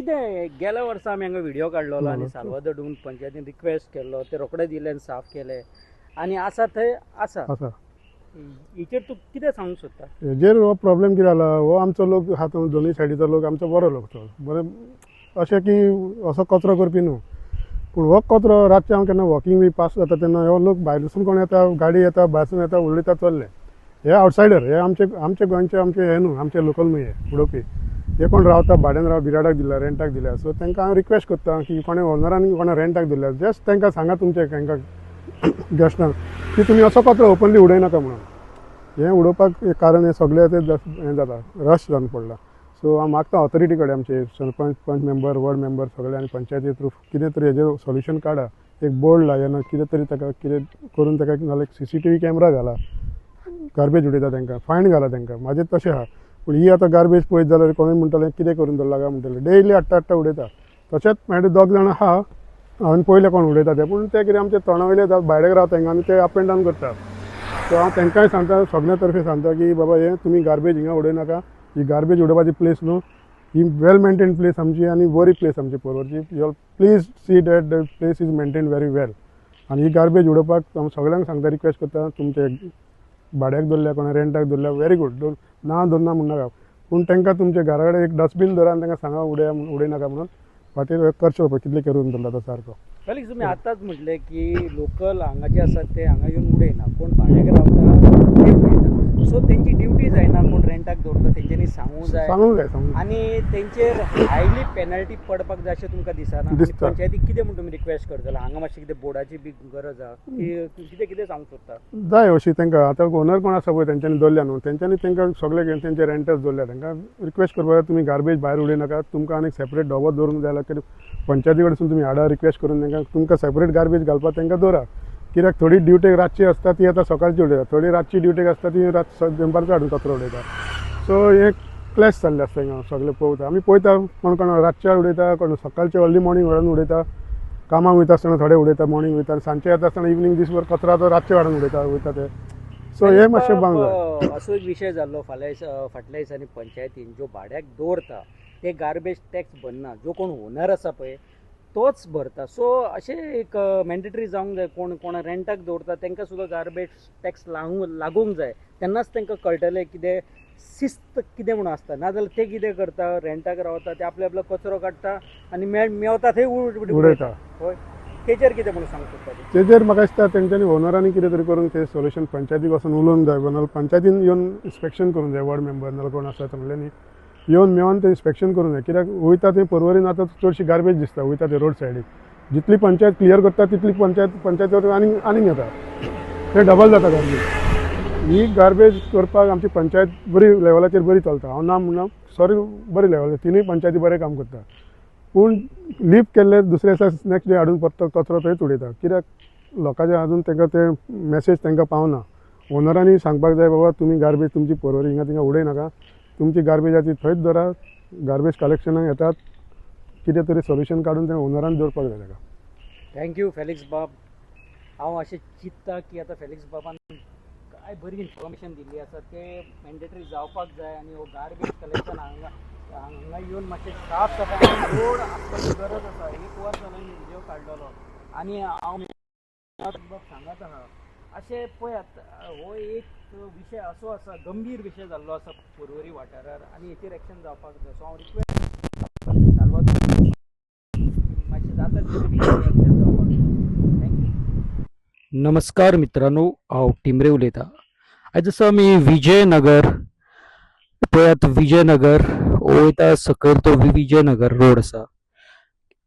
कितें गेल्या वर्सा आमी हांगा व्हिडियो काडलेलो आनी साल्वादोर डुंग पंचायतीन रिक्वेस्ट केल्लो, ते रोखडे दिले आनी साफ केले आनी आसा थंय आसा. आसा. हेचेर तूं कितें सांगूंक सोदता? हेजेर हो प्रॉब्लेम कितें जाला, हो आमचो लोक आहा तो दोनूय सायडीचो लोक आमचो बरो लोक, तो बरें अशें की असो कचरो करपी न्हू. पूण हो कचरो रातचें हांव केन्ना वॉकिंग बी पास जाता तेन्ना हो लोक भायरसून कोण येता, गाडी येता, भायरसून येता, उडयता चल्ले. हे आवटसायडर, हे आमचे आमचे गोंयचे आमचे हे न्हू, आमचे लोकल न्हू. हे उडोवपी हे कोण रावता भाड्यान राव, बिराडाक दिल्या, रेंटाक दिल्या. सो तांकां हांव रिक्वेस्ट करता की कोणें ओनरान कोणें रेंटाक दिल्या, जस्ट तांकां सांगा तुमचे तांकां गेस्टांक की तुमी असो कचरो ओपनली उडयनाका म्हणून. हें उडोवपाक एक कारण हें सगळें तें हें जाता, रश जावन पडला. सो हांव मागता ऑथॉरिटी कडेन, आमचे सरपंच, पंच मेंबर, वॉर्ड मेंबर सगळे आनी पंचायती थ्रू कितें तरी हेजेर सोल्युशन काडा. एक बोर्ड लाय ना कितें तरी ताका कितें करून ताका, नाल्यार सीसीटीव्ही कॅमरा घाला, गार्बेज उडयता तांकां फायन घाला तांकां. म्हाजें तशें आहा. पूण ही आतां गार्बेज पळयत जाल्यार कोणूय म्हणटलें कितें करून दवरला काय म्हणटलें, डेली हाडटा हाडटा उडयता. तशेंच मागीर दोग जाणां आहा, हांवें पळयलें कोण उडयता तें, पूण ते कितें आमच्या तोंडा वयले भायले रावता हिंगा आनी ते अप एंड डावन करता. सो हांव तांकांय सांगता, सगल्या तर्फे सांगता की बाबा हें तुमी गार्बेज हिंगा उडयनाका. ही गार्बेज उडोवपाची प्लेस न्हू, ही वेल मेंटेन प्लेस आमची आनी बरी प्लेस आमची पर्वरची. You please see that the place is maintain very well. आनी ही गार्बेज उडोवपाक हांव सगल्यांक सांगता, रिक्वेस्ट करता, तुमचे भाड्याक दवरल्या, कोणा रेंटाक दवरल्या, व्हेरी गूड, ना दवरना म्हणनाका, पूण तांकां तुमच्या घरा कडेन एक डस्टबीन दवरा आनी तांकां सांगा उडया उडयनाका म्हणून. फाटीर करचें पळय कितलें करून दवरला तो सारको. फेलिक्स, तुमी आतांच म्हटलें की लोकल हांगा जे आसात ते हांगा येवन उडयना, कोण भाड्याक रावता ते उडयता. सो तेंची ड्युटी जायना, कोण रेंटाक दवरता तेंच्यांनी सांगूंक जाय. सांगूंक जाय, सांगूंक. आनी तेंचेर हायली पेनल्टी पडपाक जाय अशें तुमकां दिसना? दिसता. पंचायतीक कितें म्हूण तुमी रिक्वेस्ट करतले? हांगा मातशें कितें बोर्डाची बी गरज आहा की कितें कितें सांगूंक सोदता? जाय अशी तांकां. आतां ओनर कोण आसा पळय तेंच्यांनी दवरल्या न्हू, तेंच्यांनी तांकां सगळे तेंचे रेंटर्स दवरल्या, तांकां रिक्वेस्ट करपाक जाय तुमी गार्बेज भायर उडयनाका. तुमकां आनीक सेपरेट डबो दवरूंक जाय जाल्यार पंचायती कडसून तुमी हाडा, रिक्वेस्ट करून तांकां तुमकां सेपरेट गार्बेज घालपाक तांकां दवरा. कित्याक थोडी ड्युटेक रातची आसता ती आतां सकाळची उडयता, थोडी रातची ड्युटेक आसता ती रात दनपारचो हाडून कचरो उडयता. सो हें क्लॅश जाल्लें आसता हिंगा सगळें. पळोवता आमी, पळयता कोण कोण रातचे उडयता, कोण सकाळचे अर्ली मॉर्निंग हाडून उडयता, कामाक वयता आसतना थोडे उडयता, मॉर्निंग वयता आनी सांजचे येता आसतना इवनींग दीसभर कचरो तो रातचे हाडून उडयता वयता ते. सो हे मातशें बांग जाय. असो एक विशय जाल्लो फाल्यां फाटल्या दिसांनी पंचायतीन, ज्यो भाड्याक दवरता ते गार्बेज टॅक्स भरना, जो कोण ओनर आसा पळय तोच भरता. सो अशें एक मॅन्डेटरी जावंक जाय, कोण कोण रेंटाक दवरता तांकां सुद्दां गार्बेज टॅक्स लागूंक जाय, तेन्नाच तांकां कळटलें कितें शिस्त कितें म्हणून आसता. नाजाल्यार ते कितें करता, रेंटाक रावता ते आपले आपलो कचरो काडटा आनी मेवता थंय उडयता. हय, तेचेर कितें म्हणून सांगूंक सोदता तूं? तेजेर म्हाका दिसता तेंच्यांनी ओनरांनी कितें तरी करून तें सोल्युशन पंचायतीक वचून उलोवंक जाय, नाल्यार पंचायतीन येवन इन्स्पेक्शन करूंक जाय, वॉर्ड मेंबर नाल्यार कोण आसा सगळ्यांनी येवन मेळोन तें इन्स्पेक्शन करूंक जाय. कित्याक वयता थंय पर्वरीन आतां चडशी गार्बेज दिसता वयता ते रोड सायडीक. जितली पंचायत क्लियर करता तितली पंचायत आनीक आनीक येता, ते डबल जाता गार्बेज. ही गार्बेज करपाक आमची पंचायत बरी लेवलाचेर बरी चलता, हांव ना म्हणना, सॉरी, बरी लेवल, तिनूय पंचायती बरें काम करता. पूण लीप केल्ले दुसरे दिसा नेक्स्ट डे हाडून परतो कचरो थंयच उडयता. कित्याक लोकांचे अजून तांकां ते मॅसेज तांकां पावना. ओनरांनी सांगपाक जाय, बाबा तुमी गार्बेज तुमची पर्वरी हिंगा थिंगा उडयनाका, तुमची गार्बेज आहा ती थंयच दवरा, गार्बेज कलेक्शनाक येतात. कितें तरी सोल्युशन काडून तें ओनरान दवरपाक जाय ताका. Thank you Felix बाब. हांव अशें चिंत्ता की आतां फेलिक्स बाबान काय बरी इन्फॉर्मेशन दिल्ली आसा, तें मॅन्डेटरी जावपाक जाय आनी हो गार्बेज कलेक्शन हांगा हांगा येवन मातशें साफ सफाय रोड आसपाची गरज आसा. एक वर जालें व्हिडियो काडलेलो आनी हांव बाब सांगत आहा अशें. पळयात, हो एक विशय असो आसा, गंभीर विशय जाल्लो आसा पर्वरी वाठारार आनी हेचेर एक्शन जावपाक जाय. सो हांव रिक्वेस्ट साल्वादोर मातशें जाता तितलें एक्शन जावपाक जाय. Thank you. नमस्कार मित्रांनो, हांव टिमरे उलयतां. आयज आसा आमी विजयनगर. पळयात, विजयनगर वयता सकयल तो विजयनगर रोड आसा.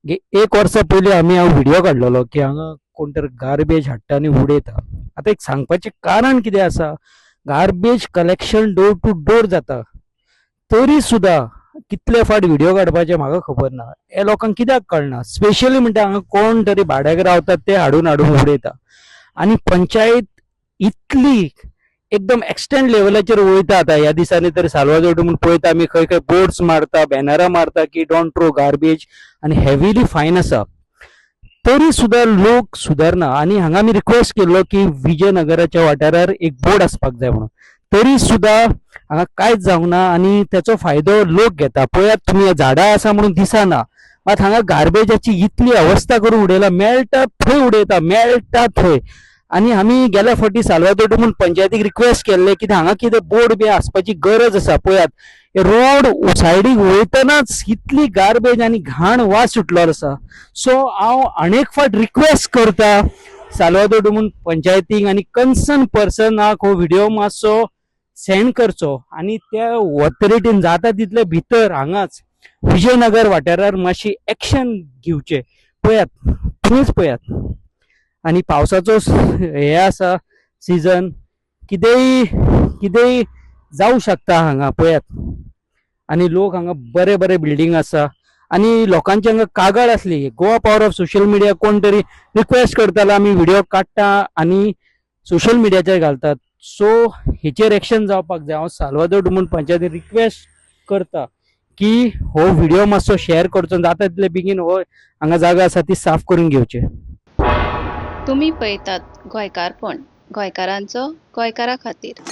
एक वर्सा पयलीं आमी हांव व्हिडियो काडलेलो की हांगा कोण तर गार्बेज हाडटा आनी उडयता. आतां एक सांगपाचें कारण कितें आसा, garbage collection door to door जाता तरी सुद्दां कितले फावट व्हिडियो काडपाचे म्हाका खबर ना. हे लोकांक कित्याक कळना? स्पेशली म्हणटा हांगा कोण तरी भाड्याक रावतात ते हाडून हाडून उडयता आनी पंचायत इतली एकदम एक्सटेंड लेवलाचेर वयता. आतां ह्या दिसांनी तर साल्वादोर म्हूण पळयता आमी, खंय खंय बोर्ड्स मारता, बॅनरां मारता की don't throw garbage आनी हेविली फायन आसा, तरी सुद्दां लोक सुदारना. आनी हांगा आमी रिक्वेस्ट केल्लो की विजयनगराच्या वाठारार एक बोर्ड आसपाक जाय म्हणून. तरी सुद्दां हांगा कांयच जावंक ना आनी तेचो फायदो लोक घेता. पळयात तुमी, झाडां आसा म्हणून दिसना, मात हांगा गार्बेजाची इतली अवस्था करून उडयला, मेळटा थंय उडयता, मेळटा थंय. आनी आमी गेल्या फावटी साल्वादोर डुमून पंचायतीक रिक्वेस्ट केल्ले की हांगा कितें बोर्ड बी आसपाची गरज आसा. पळयात, रोड सायडीक वयतनाच इतली गार्बेज आनी घाण वास सुटलो आसा. सो हांव अनेक फावट रिक्वेस्ट करता साल्वादोर डुमून पंचायतीक आनी कन्सर्न पर्सनाक हो व्हिडिओ मातसो सेंड करचो आनी त्या ऑथॉरिटीन जाता तितले भितर हांगाच विजयनगर वाठारार मातशी एक्शन घेवचें. पळयात, तुमीच पळयात. आनी पावसाचो हे आसा सिजन, कितेंय कितेंय जावं शकता हांगा. पळयात, आनी लोक हांगा बरे बरे बिल्डींग आसा आनी लोकांची हांगा कागाळ आसली. Goa power of social media कोण तरी रिक्वेस्ट करतालो, आमी व्हिडिओ काडटा आनी सोशल मिडियाचेर घालतात. सो हेचेर एक्शन जावपाक जाय. हांव साल्वादोर डुमून पंचायतीन रिक्वेस्ट करता की हो व्हिडिओ मातसो शेअर करचो, जाता तितले बेगीन हो हांगा जागा आसा ती साफ करून घेवचे. तुमी पळयतात गोंयकारपण, गोंयकारांचो गोंयकारा खातीर.